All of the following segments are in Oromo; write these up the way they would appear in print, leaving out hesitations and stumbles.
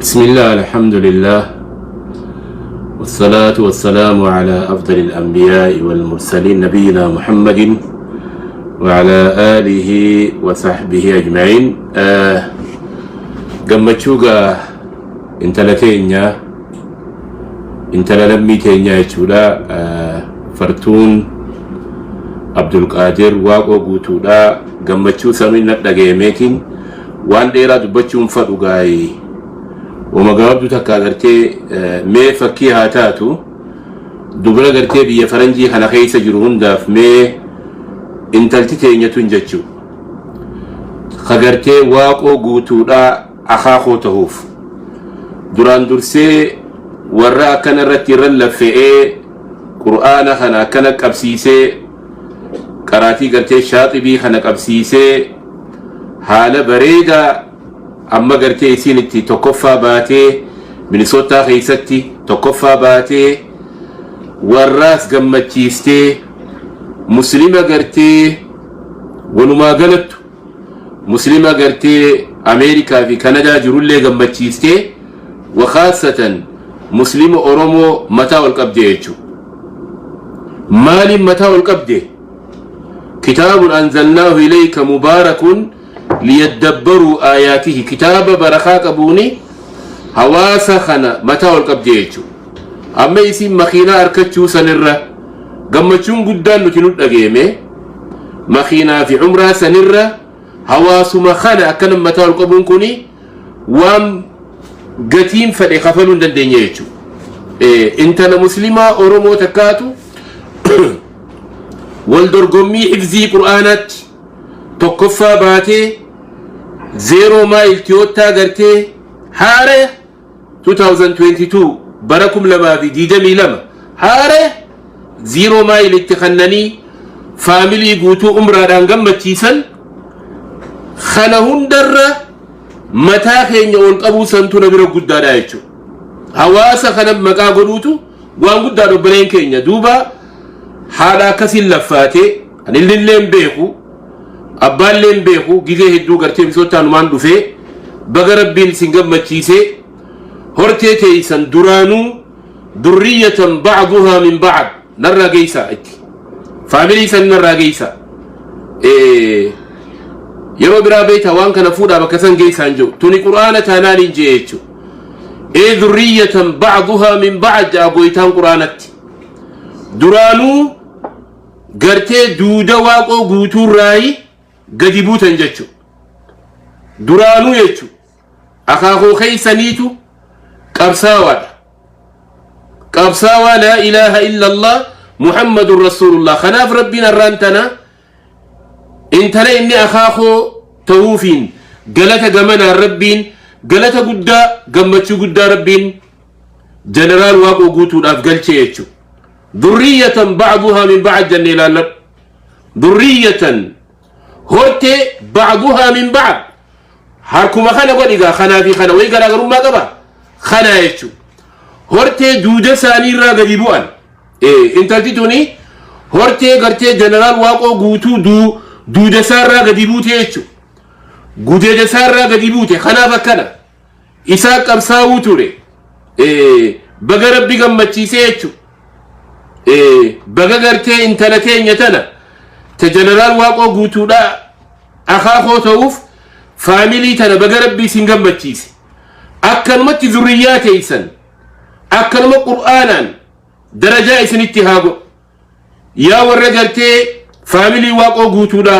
بسم الله، الحمد لله، والصلاة والسلام على أفضل الأنبياء والمرسلين، نبينا محمد وعلى آله وصحبه أجمعين. Gammachuu gaa intala teenya, intala lammii teenya jechuudha, Fartuun Abdulqaadir Waaqoo Guutuudha. Gammachuu samiin na dhagayameetiin waan dheeraa dubbachuun fadhu gaayii wama gabaabduu takka agartee mee fakkii haa taatu dubra gartee biyya faranjii kana keessa jiru hundaaf. Mee intalti teenya tun jechuu kagartee Waaqoo Guutuudhaa akaakoo tahuuf duraan dursee warra akkana irratti irra laffe'ee Qur'aana kana akkana qabsiisee, qaraatii gartee Shaaxibii kana qabsiisee, haala bareedaa amma gartee isiin itti tokkoffaa baatee, Minisootaa keessatti tokkoffaa baatee, warraas gammachiistee, Muslima gartee walumaa galattu Muslima gartee Ameerikaa fi Kanadaa jirullee gammachiistee, wakaasatan Muslima Oromoo mataa ol qabde jechuudha. Maaliin mataa ol qabde? كتاب أنزلناه إليك مبارك ليدبروا آياته. Kitaaba barakaa qabuuni hawaasa kana mataa ol qabde jechuudha. Amma isin makiinaa harkachuu sanirra gammachuun guddaan nuti nu dhageeme makiinaa fi umraa sanirra hawaasuma kana akkana mataa ol qabuun kuni waan gatiin fedhe kafaluu hin dandeenye jechuudha. Intala Muslimaa Oromoo takkaatu wal dorgommii hifzii Qur'aanaatti tokkoffaa baatee, zero mile Toyota gartee haara 2022, bara 2022 haara zero mile itti kannanii faamilii guutuu umraadhaan gammachiisan. Kana hundarra mataa keenya ol qabuu santu na bira guddaadha jechuudha. Hawaasa kana maqaa godhuutu waan guddaa obboleen keenya. Duuba haadha akkasiin laffaatee, ani illee hin beeku, abbaallee hin beeku, gizee hedduu gartee misoottaanumaan dhufee, baga Rabbiin isin gammachiisee. Hortee teeysan duraanuu ذرية بعضها من بعض narraa geeysaa, itti faamilii san narraa geeysaa. Yeroo biraa beektaa waan kana fuudhaa bakka san geeysaan jiru tuni Qur'aana taanaan hin jee jechuudha. Ee, ذرية بعضها من بعض ja'a goytaan Qur'aanatti. Duraanuu gartee duuda Waaqoo Guutuurraayi gadi buutan jechuudha. Duraanuu jechuudha. Akaakuu keeysaniitu qabsaawaadha. Qabsaawaa لا إله إلا الله محمد رسول الله. Kanaaf Rabbiin har'aan tana intala inni akaakoo ta'uufiin galata gamanaan Rabbiin galata guddaa, gammachuu guddaa Rabbiin Jeneraal Waaqoo Guutuudhaaf galchee jechuudha. ذرية بعضها من بعض jennee ilaalladhu. ذرية hortee بعضها من بعض harkuma kana godhigaa kanaa fi kana wayii garaagarummaa qaba kanaa jechuudha. Hortee duuda isaanii irraa gadi bu'an. Intalti tuni hortee gartee Jeneraal Waaqoo Guutuu duuda isaa irraa gadi buute jechuudha. Gudeeda isaa irraa gadi buute, kanaaf akkana. Isaa qabsaa'uu ture. Baga Rabbi gammachiisee jechuudha. Baga gartee intala teenya tana ta Jeneraal Waaqoo Guutuudha akaakoo ta'uuf faamilii tana baga Rabbi isin gammachiise. Akkanumatti zurriyyaa teeysan akkanuma Qur'aanaan darajaa isinitti haa godhu. Yaa warra gartee faamilii Waaqoo Guutuudha,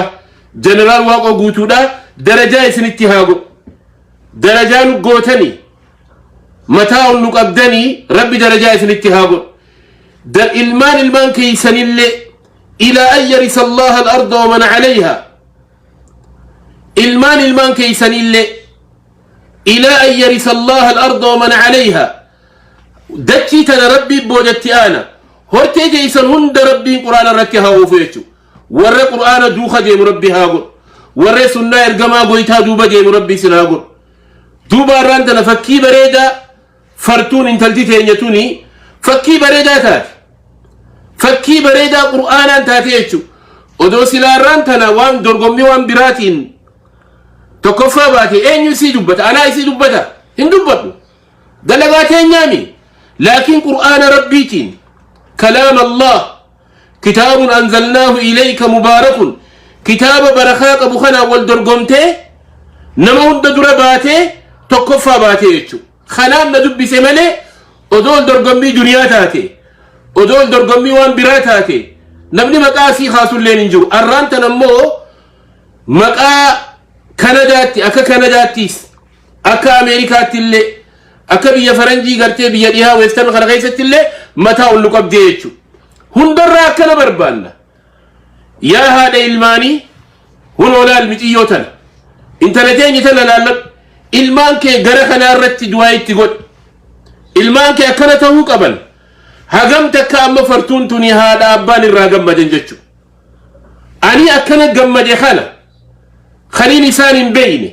Jeneraal Waaqoo Guutuudha, darajaa isinitti haa godhu. Darajaa nu gootanii mataa ol nu qabdanii, Rabbi darajaa isinitti haa godhu. Ilmaan ilmaan keeysanillee إلى أن يرث الله الأرض ومن عليها. Ilmaan ilmaan keeysanillee إلى أن يرث الله الأرض ومن عليها. Dachii tana Rabbiin boodatti aana hortee keeysan hunda Rabbiin Quraana irratti haa oofu jechuudha. Warra Qur'aana duuka deemu Rabbi haa godhu. Warra sunnaa ergamaa goytaa duuba deemu Rabbi isin haa godhu. Duuba har'aan tana fakkii bareedaa Fartuun intalti teenya tuni fakkii bareedaa taate. Fakkii bareedaa Qur'aanaan taate jechuudha. Odoo silaarraan tana waan dorgommii waan biraatiin tokkoffaa baate, eenyu isii dubbata? Anaa isii dubbata? Hin dubbadhu. Dalagaa teenyaami. Laakiin Qur'aana Rabbiitiin, kalaam Allah, kitaabun anzalnaahu ilayka mubaarakun, kitaaba barakaa qabu kanaan wal dorgomtee nama hunda dura baatee tokkoffaa baatee jechuudha. Kanaan na dubbise malee odoo wal dorgommii duniyaa taate, odoo wal dorgommii waan biraa taate, namni maqaa asii kaasulleen hin jiru. Arraan tan ammoo maqaa Kanadaatti, akka Kanadaattis, akka Ameerikaatti illee, akka biyya faranjii gartee biyya dhihaa western kana keessatti illee mataa ol nu qabdee jechuudha. Hundarraa akkana barbaanna. Yaa haadha ilmaanii, hunoo laal miciyyoo tana. Intala teenya tana laalladhu. Ilmaan kee gara kanaa irratti du'aa itti godhi. Ilmaan kee akkana ta'uu qaban. Hagam takka amma fartuun tuni haadha abbaan irraa gammadan jechuudha. Ani akkana gammade kana kaniin isaan hin beeyne.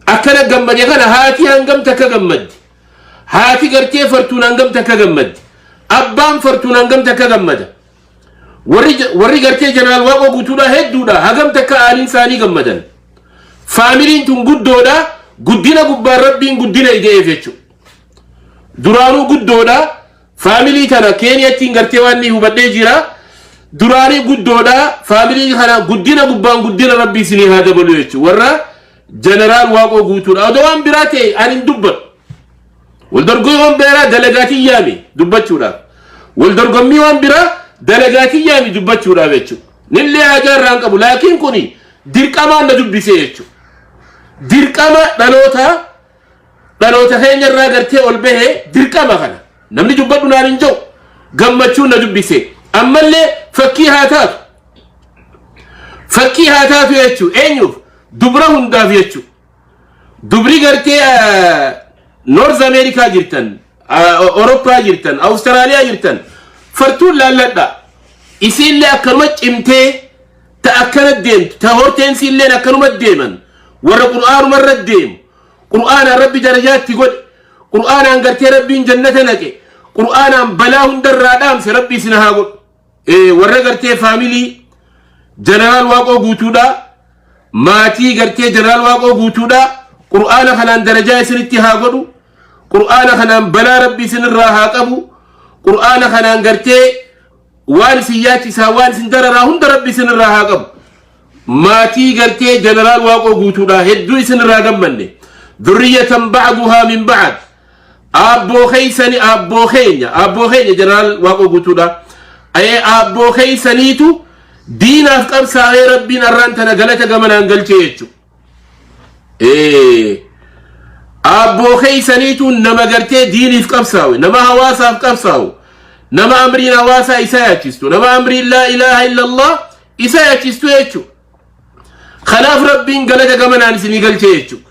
Akkana gammade kana haati hangam takka gammaddi. Haati gartee fartuun hangam takka gammaddi. Abbaan fartuun hangam takka gammada. Warri gartee Jeneraal Waaqoo Guutuudhaa hedduudha. Hagam takka aaliin isaanii gammadan. Faamiliin tun guddoodha. Guddina gubbaan Rabbiin guddina ide'eef jechuudha. Duraanuu guddoodha. Faamilii tana Keeniyattiin gartee waan ni hubadhee jira. Duraanii guddoodha. Faamilii kana guddina gubbaan guddina Rabbi isinii haa dabalu jechuudha. Warra Jeneraal Waaqoo Guutuudha. Odoo waan biraa ta'e ani hin dubbadhu. Wal dorgommii waan biraa dalagaatiin yaame dubbachuudhaaf. Wal dorgommii waan biraa dalagaatiin yaame dubbachuudhaaf jechuudha. Nillee haajaa irraa hin qabu. Laakiin kuni dirqamaan na dubbisee jechuudha. Dirqama dhalootaa, dhaloota keenya irraa gartee ol bahe dirqama kana. Namni dubbadhu naan hin jiru. Gammachuun na dubbise. Ammallee fakkii haa taatu. Fakkii haa taatu jechuudha. Eenyuuf? Dubra hundaaf jechuudha. Dubri gartee North America jirtan, Awurooppaa jirtan, Awustiraaliyaa jirtan, fartuun laalladha. Isiillee akkanuma cimtee ta akkana deemtu, ta horteensi illeen akkanuma deeman, warra Qur'aanuma irra deemu, Qur'aanaan Rabbi darajaatti godhe, Qur'aanaan gartee Rabbiin jannata naqe, Qur'aanaan balaa hundarraa dhaamse Rabbi isin haa godhu. Warra gartee faamilii Jeneraal Waaqoo Guutuudhaa, maatii gartee Jeneraal Waaqoo Guutuudhaa, Qur'aana kanaan darajaa isinitti haa godhu, Qur'aana kanaan balaa Rabbi isinirraa haa qabu, Qur'aana kanaan gartee waan isin yaachisaa, waan isin dararaa hunda Rabbi isinirraa haa qabu. Maatii gartee Jeneraal Waaqoo Guutuudhaa hedduu isinirraa gammanne. Dhurriyyatan ba'duhaa min ba'd. Aabboo keeysani, aabboo keenya, aabboo keenya Jeneraal Waaqoo Guutuudha. Ayee, aabboo keeysaniitu diinaaf qabsaa'ee Rabbiin arraan tana galata gamanaan galchee jechuudha. Aabboo keeysaniitu nama gartee diiniif qabsaa'u, nama hawaasaaf qabsaa'u, nama amriin hawaasaa isa yaachistu, nama amriin laa ilaaha illallah isa yaachistu jechuudha. Kanaaf Rabbiin galata gamanaan isinii galche jechuudha.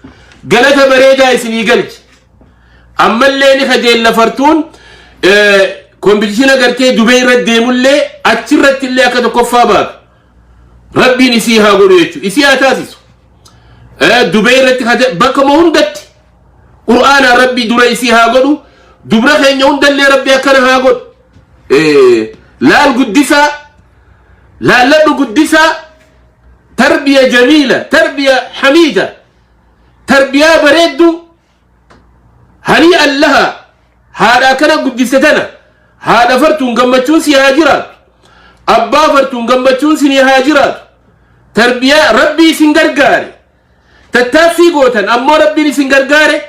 Galata bareedaa isinii galche. Ammallee ni kajeella fartuun competition gartee Dubee irra deemullee achirratti illee akka tokkoffaa baatu. Rabbiin isii haa godhu jechuudha. Isii haa taasisu. Dubee irratti bakkuma hundatti Qur'aanaan Rabbi dura isii haa godhu. Dubra keenya hundallee Rabbi akkana haa godhu. Laal guddisaa, laalladhu guddisaa, tarbiya jamiila, tarbiya hamiida, tarbiyaa bareedduu, hanii laha. Haadha akkana guddiste tana, haadha fartuun gammachuun si haa jiraatu, abbaa fartuun gammachuun si haa jiraatu. Tarbiyaa Rabbii isin gargaare, tattaaffii gootan ammoo Rabbiin isin gargaare,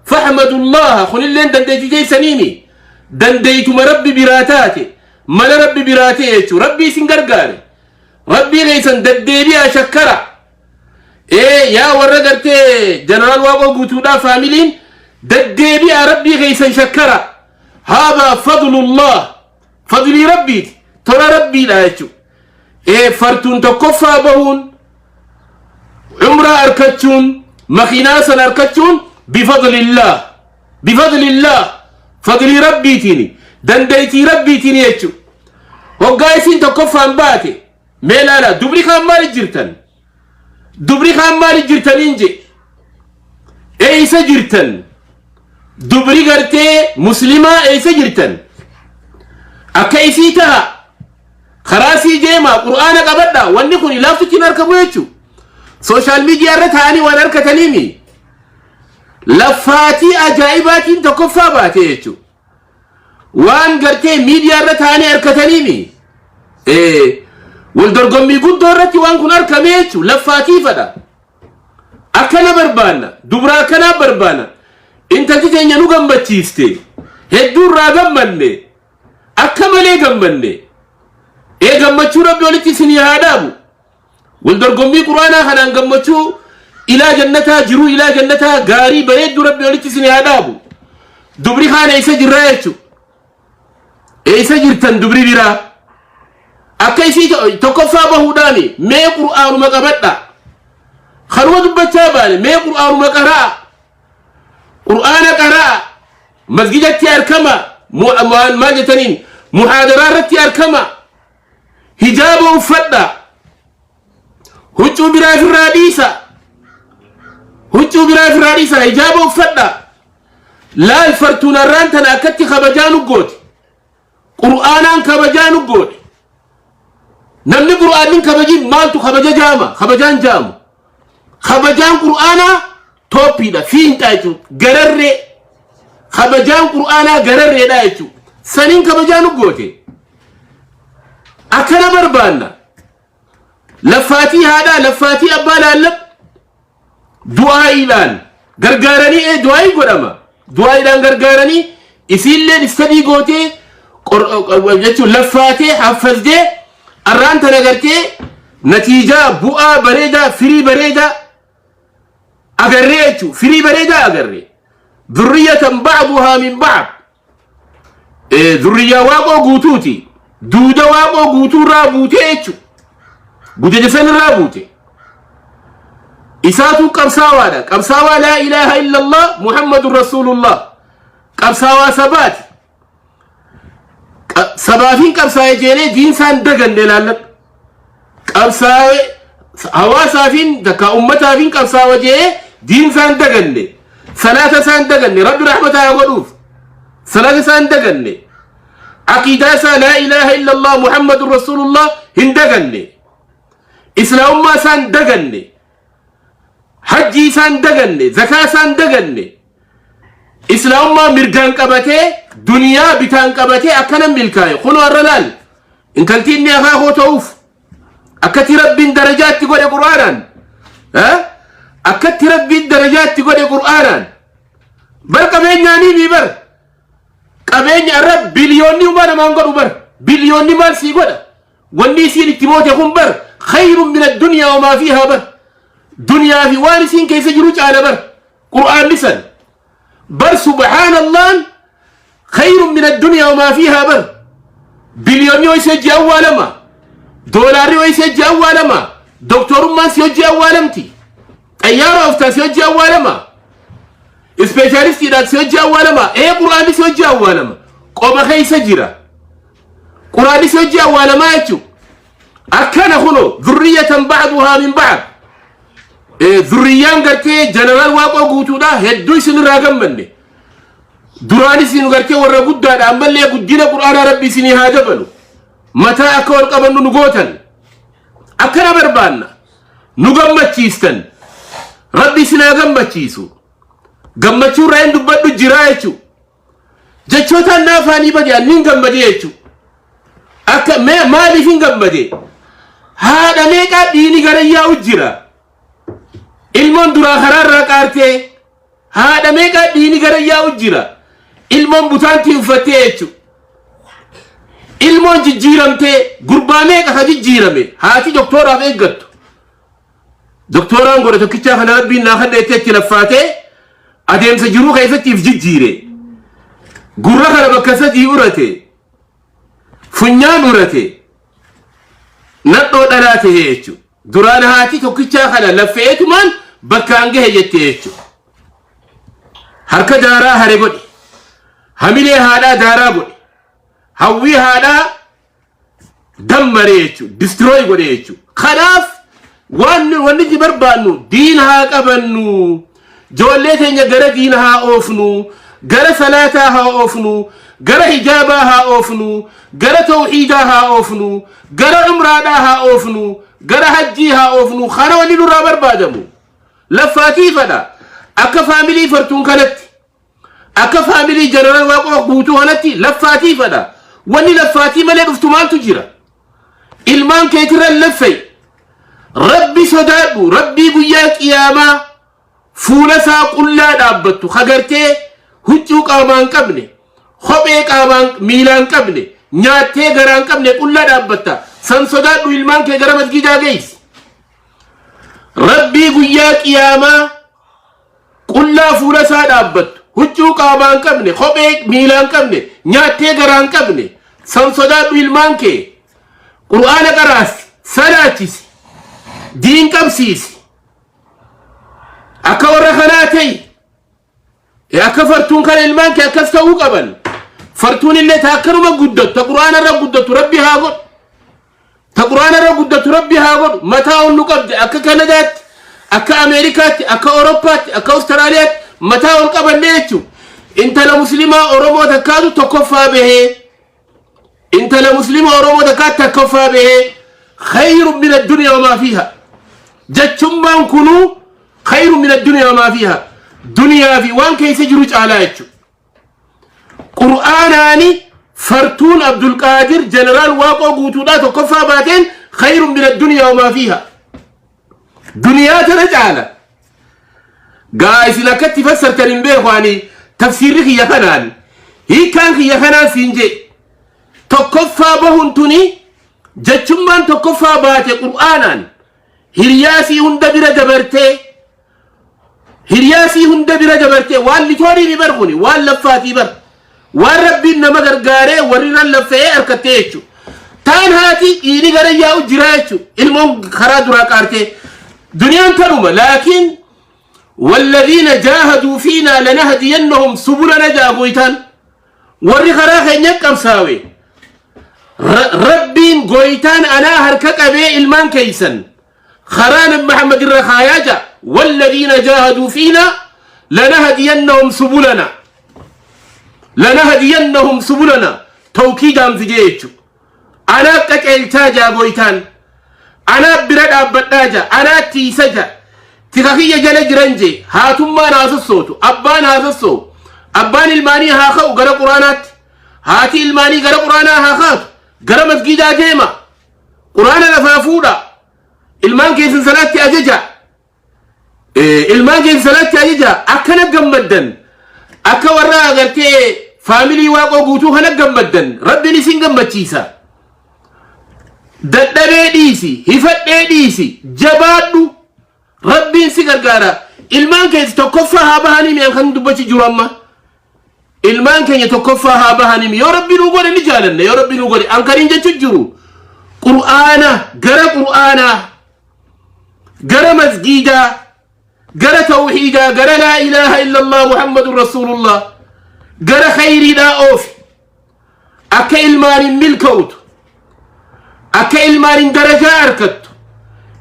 fahmadullaha. Kunilleen dandeettii teessaniimi, dandeeytuma Rabbi biraa taate, mana Rabbi biraa ta'e jechuu. Rabbii isin gargaare, Rabbii keessan deddeebi'aa shakkara. Ee, yaa warra gartee Jeneraal Waaqoo Guutuudhaa faamiliin, deddeebi'aa Rabbii keessan shakkara. Haadha fadlullah, fadlii Rabbiiti, tola Rabbiidha jechuu. Ee, fartuun tokkoffaa bahuun, umraa arkachuun, makiinaa sana arkachuun bifadlillah, bifadlillah, fadlii Rabbiitiin, dandeeytii Rabbiitiin jechuu. Hoggaa isiin tokkoffaan baate, mee laala, dubri kaan maali jirtan, dubri kaan maali jirtaniin je, eeysa jirtan? Dubri gartee muslimaa eeysa jirtan? Akka isii taha, karaa sii deemaa, Qur'aana qabadha. Wanni kun laaftutti hin argamu jechuu. Social media irra taa'anii waan harkataniimi. Laffaatii ajaa'ibaatiin tokkoffaa baate jechuudha. Waan gartee miidiyaa irra taa'anii harkataniimi. Wal dorgommii guddoo irratti waan kun argame jechuudha. Laffaatiifadha. Akkana barbaanna. Dubra akkanaa barbaanna. Intalti teenya nu gammachiiste. Hedduu irraa gammanne. Akka malee gammanne. Ee, gammachuu Rabbi olitti isinii haa dhaabu. Wal dorgommii Quraanaa kanaan gammachuu ilaa jannataa, jiruu ilaa jannataa gaarii bareedduu Rabbi olitti isinii haa dhaabu. Dubri kaana isa jirraa jechuudha. Eessa jirtan dubri biraa? Akka isii tokkoffaa bahuudhaani mee Qur'aanuma qabadha. Kanuma dubbachaa baane, mee Qur'aanuma qaraa. Qur'aana qaraa. Masgidatti argama. Maal jettaniin, muhaadaraa irratti argama. Hijaaba uffadha. Huccuu biraa ofirraa dhiisa. Huccuu biraa ofirraa dhiisa. Hijaaba uffadha. Laal, fartuun har'aan tana akkatti kabajaa nu goote. Qur'aanaan kabajaa nu goote. Namni Qur'aannin kabajin maaltu kabaja jaama? Kabajaan jaamu. Kabajaan Qur'aanaa tooppiidha. Fiinxaa jechuudha. Gararree. Kabajaan Qur'aanaa gararreedha jechuudha. Saniin kabajaa nu goote. Akkana barbaanna. Laffaatii haadhaa, laffaatii abbaa laallab, du'aa'iidhaan gargaaranii, ee, du'aa'ii godhama. Du'aa'iidhaan gargaaranii, isiilleen istadii gootee jechuun laffaatee haffazdee arraan tana gartee natiijaa, bu'aa bareedaa, firii bareedaa agarree jechuun, firii bareedaa agarree. Dhurriyyatan ba'duhaa min ba'd. Dhurriyyaa Waaqoo Guutuuti. Duuda Waaqoo Guutuu irraa buutee jechuudha. Gudeeda san irraa buute. Isaatu qabsaawaadha. Qabsaawaa laa ilaaha illallah Muhammadun Rasuulullah. Qabsaawaa sabaati. Sabaafiin qabsaa'ee jeenee diinsaan daganne ilaalladhu. Qabsaa'ee hawaasaafiin takka ummataafiin qabsaawa jee diinsaan daganne. Salaata isaan daganne. Rabbi rahmata haa godhuuf. Salaata isaan daganne. Aqiidaa isaa laa ilaaha illallah Muhammadun Rasuulullah hin daganne. Islaamummaa isaan daganne. Hajjii isaan daganne. Zakaa isaan daganne. Islaamummaa mirgaan qabatee, duniyaa bitaan qabatee akkana milkaa'e. Kunoo har'a laal. Intalti inni akaakoo ta'uuf akkatti Rabbiin darajaatti godhe Qur'aanaan. Akkatti Rabbiin darajaatti godhe Qur'aanaan. Bar qabeenyaanii mi bar. Qabeenya irra biliyoonni uumaa namaan godhu bar. Biliyoonni maal sii godha? Wanni isiin itti moote kun bar khayrun min addunyaa wa maa fiihaa bar. Duniyaa fi waan isiin keessa jiru caala bar. Qur'aanni san. Bar subhaanallaan khayrun min addunyaa wa maa fiihaa bar. Biliyoonni yoo isee ji'a awwaalama. Doolaarri yoo isee ji'a awwaalama. Doktorummaan si hojii awwaalamti. Xayyaara ooftaan si hojii awwaalama. Ispeeshaalistiidhaan si hojii awwaalama. Ee, Qur'aanni si hojii awwaalama. Qoma keessa jira. Qur'aanni si hojii awwaalamaa jechuudha. Akkana kunoo dhurriyyatan ba'duhaa min ba'd. Dhurriyyaan gartee Jeneraal Waaqoo Guutuudha, hedduu isinirraa gammanne. Duraan isin gartee warra guddaadha, ammallee guddina Qur'aanaa Rabbi isinii haa dabalu. Mataa akka wal qabannu nu gootan. Akkana barbaanna. Nu gammachiistan. Rabbi isin haa gammachiisu. Gammachuu irraa hin dubbadhu jiraa jechuudha. Jechootaan na afaanii bade, anniin gammadee jechuudha. Akka mee maaliif hin gammade? Haadha meeqaa dhiini gara yaa'u jira. Ilmoon duraa karaa irraa qaartee, haadha meeqaa dhiini gara yaa'u jira. Ilmoon butaantii uffattee jechuudha. Ilmoon jijjiiramtee, gurbaa meeqa ka jijjiirame, haati doktooraaf eeggattu. Doktooraan godhe tokkichaa kana Rabbiin naa kadha jettee itti laffaatee adeemsa jiruu keessatti if jijjiire. Gurra kana bakka sadii urate. Funyaan urate. Nadhoo dhalaa ta'e jechuudha. Duraan haati tokkichaa kana laffeetumaan bakkaan gahe jette jechuudha. Harka daaraa hare godhe. Hamilee haadhaa daaraa godhe. Hawwii haadhaa dammaree jechuudha. Destroy godhe jechuudha. Kanaaf waan wanni itti barbaannu diin haa qabannu. Ijoollee teenya gara diina haa oofnu. Gara salaataa haa oofnu. Gara hijaabaa haa oofnu. Gara tawhiidaa haa oofnu. Gara umraadhaa haa oofnu. Gara hajjii haa oofnu. Kana wanni nurraa barbaadamu. Laffaatiifadha. Akka faamilii Fartuun kanatti, akka faamilii Jeneraal Waaqoo Guutuu kanatti laffaatii fedha. Wanni laffaatii malee dhuftu maaltu jira? Ilmaan keetirra laffai. Rabbi sodaadhu, Rabbii guyyaa qiyaamaa fuula isaa qullaa dhaabbattu, hagartee huccuu qaamaa hin qabne, kophee qaamaan miilaa hin qabne, nyaattee garaa hin qabne qullaa dhaabbatta. San sodaadhu, ilmaan kee gara masgiidaa geessi. Rabbii guyyaa qiyaamaa qullaa fuula isaa dhaabbattu, huccuu qaamaa hin qabne, kophee miilaa hin qabne, nyaattee garaa hin qabne, san sodaadhu, ilmaan kee Qur'aana qaraasi, salaachisi, diin qabsiisi. Akka warra kanaa ta'i. Akka Fartuun kana ilmaan kee akkas ta'uu qaban. Fartuun illee ta akkanuma guddattu, ta Qur'aana irra guddattu Rabbi haa godhu. Ta Qur'aana irra guddattu Rabbi haa godhu. Mataa ol nu qabde akka Kanadaatti, akka Ameerikaatti, akka Awurooppaatti, akka Awustiraaliyaatti mataa ol qabanne jechuudha. Intala Muslimaa Oromoo takkaatu tokkoffaa bahee, intala Muslima Oromoo takkaa takkoffaa bahee, khayru min addunyaa wamaa fiiha. Jechummaan kunuu khayru min addunyaa wamaa fiiha, duniyaa fi waan keessa jiru caalaa jechuudha. Qur'aanaani Fartuun Abdulqaadir Jeneraal Waaqoo Guutuudhaa tokkoffaa baateen khayru min addunyaa wamaa fiiha. Duniyaa tana caala. Gaa isin akkatti fassartan hin beeku, ani tafsiirri kiyya kanaan, hiikkaan kiyya kanaan siin jee. Tokkoffaa bahuun tuni, jechummaan tokkoffaa baate Qur'aanaan hiriyaasii hunda bira dabartee, hiriyaasii hunda bira dabartee, waan litoorii bar kuni waan laffaatii bar, waan Rabbiin nama gargaaree warri irra laffa'ee harkattee jechuudha. Taan haati dhiini gara yaa'u jira jechuudha. Ilmoon karaa duraa qaartee duniyaan tanuma, laakiin والذين جاهدوا فينا لنهدينهم سبلنا jaa Goytaan. Warri karaa keenya qabsaawe, Rabbiin Goytaan anaa harka qabee ilmaan keeysan karaa Nabi Muhammad irra kaayaa jaa. والذين جاهدوا فينا لنهدينهم سبلنا، لنهدينهم سبلنا tawkiidaan fidee jechuudha. Anaa qaceelchaa jaa Goytaan. Anaa bira dhaabbadhaa jaa. Anaa tiisa jaa. Tika kiyya jala jiran jee. Haatummaan haa sossootu. Abbaan haa sossoo'u. Abbaan ilmaanii haa ka'u gara Quraanaatti. Haati ilmaanii gara Quraanaa haa kaatu. Gara masgiidaa deema. Quraana lafaa fuudha. Ilmaan keessan salaatti ajaja. Ilmaan keessan salaatti ajaja. Akkana gammaddan. Akka warra agartee faamilii Waaqoo Guutuu kana gammaddan. Rabbiin isin gammachiisa. Dadhabee dhiisi, hifadhee dhiisi, jabaadhu. Rabbiin si gargaara. Ilmaan keessa tokkoffaa haa bahanii mi'aan kan dubbachi jiru amma. Ilmaan keenya tokkoffaa haa bahanii, yoo Rabbi nuu godhe ni jaalanna, yoo Rabbi nuu godhe. An kaniin jechu jiru, Qur'aana gara Qur'aanaa, gara masgiidaa, gara tawhiidaa, gara laa ilaaha illallah Muhammadun rasuulullah, gara khayriidhaa oofi. Akka ilmaaniin milka'utu, akka ilmaaniin darajaa argattu.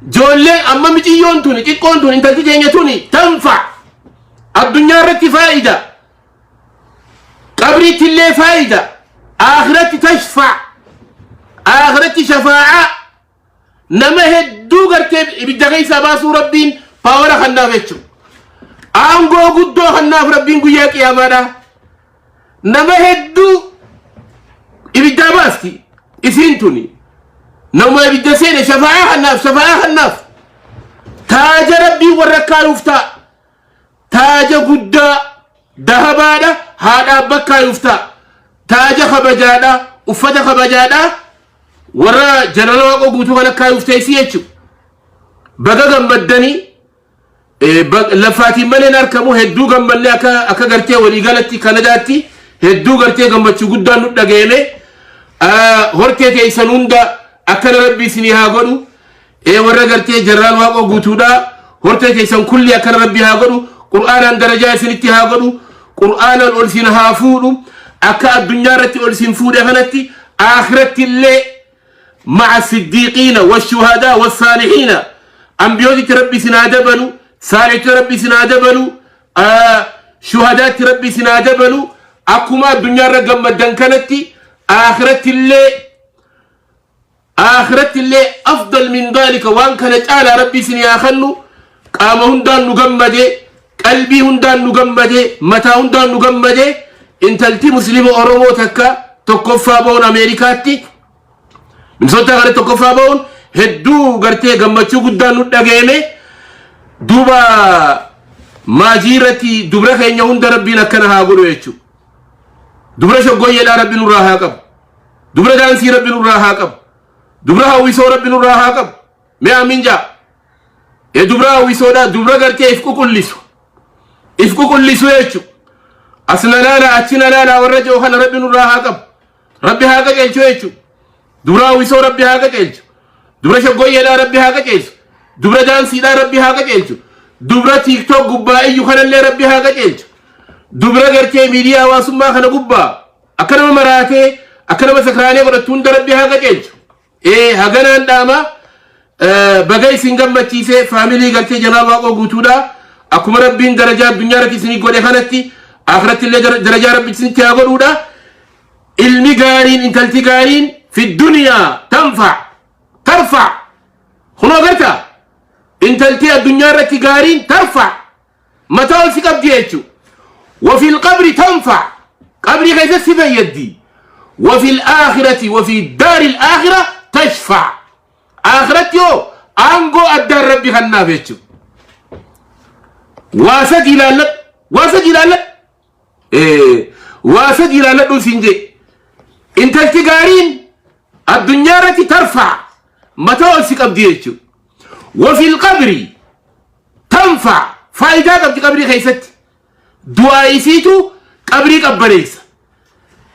Ijoollee amma miciyyoon tuni xiqqoon tuni, intalti teenya tuni tanfa addunyaa irratti faayida, qabriitti illee faayida, aakiratti tashfa, aakiratti shafaa'aa nama hedduu gartee ibidda keessaa baasuu Rabbiin power kannaaf jechuudha. Aangoo guddoo kannaaf Rabbiin guyyaa qiyaamaadha. Nama hedduu ibiddaa baasti isiin tuni. Nama ibidda seene shafaa'aa kannaaf, shafaa'aa kannaaf. Taaja Rabbiin warra kaayuuf ta'a. Taaja guddaa dahabaadha haadhaaf bakkaayuuf ta'a. Taaja kabajaadha, uffata kabajaadha warra Jeneraal Waaqoo Guutuu kan akkaayuuf teessii jechuudha. Baga gammaddanii, laffaatiin malee argamu hedduu gammannee, akka gartee waliigalatti Kanadaatti hedduu gartee gammachuu guddaan nu dhaga'ame. Hortee teessan hunda akkana Rabbi isinii haa godhu. Warra gartee Jeneraal Waaqoo Guutuudha. Hortee teessan kulli akkana Rabbi haa godhu. Qur'aanaan darajaa isinitti haa godhu. Qur'aanaan ol isin haa fuudhu. Akka addunyaa irratti ol isin fuudhe kanatti aakiratti illee مع الصديقين والشهداء والصالحين، أنبيوتي ربي سنا دبلو، صالحتي ربي سنا دبلو، شهداء ربي سنا دبلو. أكما الدنيا رقم مدن كانت آخرت اللي، آخرت اللي أفضل من ذلك، وان كانت آل ربي سنيا خلو. قام هندان نقمد. Qalbii hundaan nu gammade, mataa hundaan nu gammade. Intalti Muslima Oromoo takka tokkoffaa ba'uun, Ameerikaatti Minnesota kana tokkoffaa ba'uun hedduu gartee gammachuu guddaan nu dhageeme. Duuba maajii irratti dubra keenya hunda Rabbiin akkana haa godhu jechuudha. Dubra shoggoyyeedhaa Rabbi nurraa haa qabu. Dubra daansii Rabbi nurraa haa qabu. Dubra hawwisoo Rabbi nurraa haa qabu. Mee amiin jaa. Ee, dubra hawwisoodhaa, dubra gartee if qulqullisu. If qulqullisu jechuudha. As na laala, achi na laala warra jiru kana Rabbi nurraa haa qabu. Rabbi haa qajeelchu jechuudha. Dubra hawwisoo Rabbi haa qajeelchu. Dubra shoggoyyeedhaa Rabbi haa qajeelchu. Dubra daansiidhaa Rabbi haa qajeelchu. Dubra TikTok gubbaa iyyuu kanallee Rabbi haa qajeelchu. Dubra gartee miidiyaa hawaasummaa kana gubbaa akka nama maraatee, akka nama sakraanee godhattu hunda Rabbi haa qajeelchu. Ee, haganaan dhaama. Baga isin gammachiise faamilii gartee Janaal Waaqoo Guutuudha. Akkuma Rabbiin darajaa addunyaa irratti isinii godhe kanatti akhiratti illee darajaa Rabbi isinitti haa godhuudha. Ilmi gaariin, intalti gaariin fi duniyaa tanfa tarfa. Kunoo garta, intalti addunyaa irratti gaariin tarfa, mataa ol si qabdi jechuudha. وفي القبر تنفع, qabrii keessatti si fayyaddi. وفي الآخرة وفي دار الآخرة تشفع, aakiratti yoo aangoo addaan Rabbi kannaaf jechuudha. Waa sadi ilaalladhu, waa sadi ilaalladhu, waa sadi ilaalladhu siin jee. Intalti gaariin addunyaa irratti ترفع, mataa ol si qabdi jechuudha. وفي القبر تنفع, faayidaa qabdi qabrii keessatti. Du'aa isiitu qabrii qabbaneessa.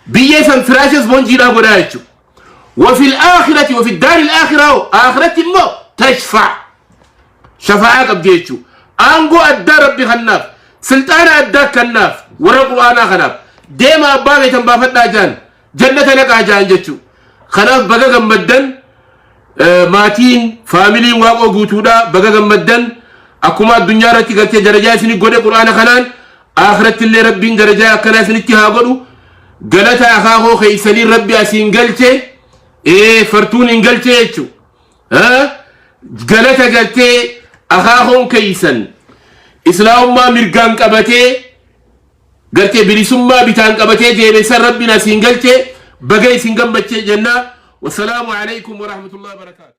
Biyyee san firaasha ispoonjiidhaa godhaa jechuudha. وفي الآخرة وفي الدار الآخرة, آخرة immoo تشفع, shafaa'aa qabdi jechuudha. Aangoo addaa Rabbi kannaaf, silxaana addaa kannaaf warra Qur'aanaa kanaaf. Deema, abbaa beekan baafadhaa jaan, jannata naqaa jaan jechuudha. Kanaaf baga gammaddan, maatiin faamiliin Waaqoo Guutuudha, baga gammaddan. Akkuma addunyaa irratti gartee darajaa isinii godhe Qur'aana kanaan, akhiratti illee Rabbiin darajaa akkanaa isinitti haa godhu. Galata akaakoo keeysanii Rabbi asiin galche, ee, fartuun hin galche jechuudha. Galata galtee akaakoon keeysan Islaamummaa mirgaan qabatee, gartee bilisummaa bitaan qabatee deebisan Rabbiin asiin galche. Baga isin gammachee jennaa. والسلام عليكم ورحمة الله وبركاته.